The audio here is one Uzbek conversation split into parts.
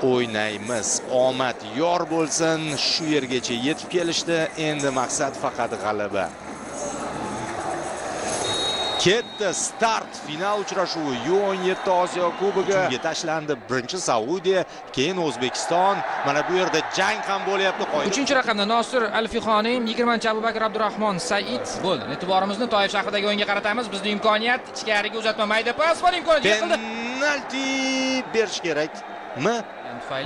o'ynaymiz. Omad yor bo'lsin, shu yergacha yetib kelishdi. Endi maqsad faqat g'alaba. Ketdi start, final uchrashuvi U17 Osiyo Kubogi tashlandi. Birinchi Saudiya, keyin O'zbekiston. Mana bu yerda jang ham bo'lyapti. 3-raqamda Nosir Alfixoniy, 20 Abubakar Abdurahmon Said bo'ldi. E'tiborimizni Toif shahridagi o'yinga qaratamiz. Bizning imkoniyat, ichkariga uzatma, mayda pas va imkoniyat yiqildi. Penalti berish kerakmi?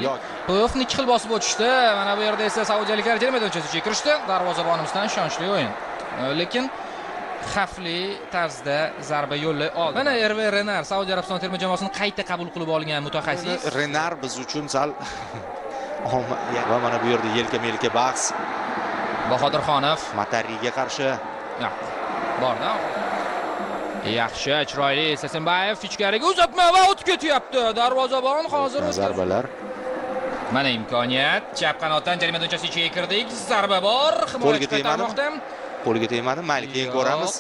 Yo'q. Playoffni 2 xil bosib o'tishdi. Mana bu yerda esa saudiyaliklar jarima maydonchasi ichiga kirishdi. Darvozabonimizdan ishonchli o'yin. Lekin xavfli tarzda zarba yo'llay oldi. Mana Erve Renar Saudiya Arabistoni terma jamoasini qayta qabul qilib olgan mutaxassis. Renar biz uchun sal va mana bu yerda yelka-melka bahs. Bahodirxonov Matariga qarshi. Yo'q. Borda. Yaxshi, chiroyli Sasenbayev ichkariga uzatma va o'tib ketyapti. Darvozabon hozir zarbalar. Mana imkoniyat. Chap qanotdan jarima maydonchasi ichiga kirdik. Zarba bor. Qo'lga tegmadi. Qo'lga tegmadi. Mayli, keyin ko'ramiz.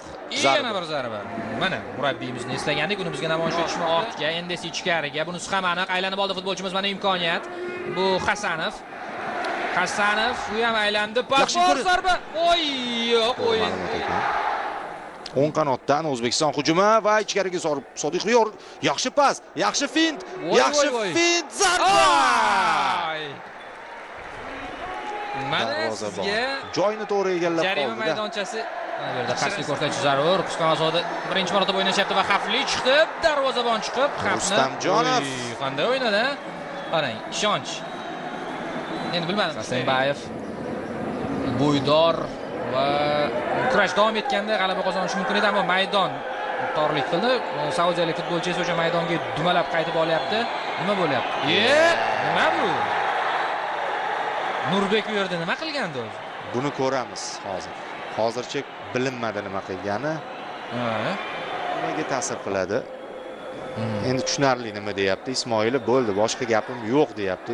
Yana bir zarba. Mana murabbiyimizni eslagandik, uni bizga namoyish etishmi ortga, endi esa ichkariga. Bunisi ham aniq. Aylanib oldi futbolchimiz. Mana imkoniyat. Bu Hasanov. Hasanov, u ham aylandi. Pas bor, zarba. Oy, yo'q, o'yin. O'ng qanotdan O'zbekiston hujumi va ichkariga Sodiq Yor. Yaxshi pas, yaxshi fint, yaxshi fint, zarba. Mana sizga joyini to'g'ri egallab qoldi. Jarima maydonchasi. Mana bu yerda qarshilik ko'rsatish zarur. Qisqa masofa birinchi marotaba o'ynashyapti va xavfli chiqdi. Darvozabon chiqib, xavfni Rustamjonov qanday o'ynadi? Qarang, ishonch. Endi bilmadim. Sasenbayev bo'ydor va kurash davom etganda g'alaba qozonishi mumkin edi, ammo maydon torlik qildi. Saudiyalik futbolchi esa o'sha maydonga dumalab qaytib olyapti. Nima bo'lyapti? Nima bu? Nurbek u yerda nima qilgandi o'zi? Buni ko'ramiz hozir. Hozircha bilinmadi nima qilgani. Nimaga ta'sir qiladi? Endi tushunarli nima deyapti Ismoilov. Bo'ldi, boshqa gapim yo'q deyapti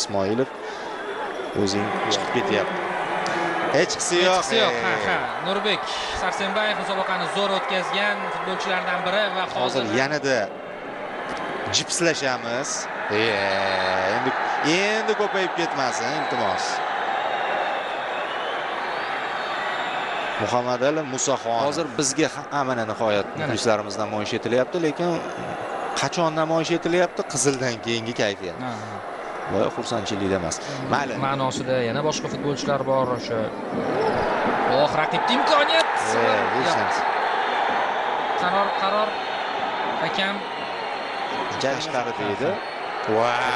Ismoilov. O'zing chiqib ketyapti. Hechqisi yo'q. Hechqisi yo'q. Ha, ha. Nurbek Sarsenbayev musobaqani zo'r o'tkazgan futbolchilardan biri va hozir yanada jipslashamiz. Endi ko'payib ketmasin, iltimos. Muhammadali Musaxon. Hozir bizga mana nihoyat muxlislarimiz namoyish etilyapti, lekin qachon namoyish etilyapti? Qizildan keyingi kayfiyat. Boya xursandchilikda emas. Mayli. Ma'nosida yana boshqa futbolchilar bor o'sha. Oh, raqibga imkoniyat. Qaror, qaror. Hakam tashqari deydi. Va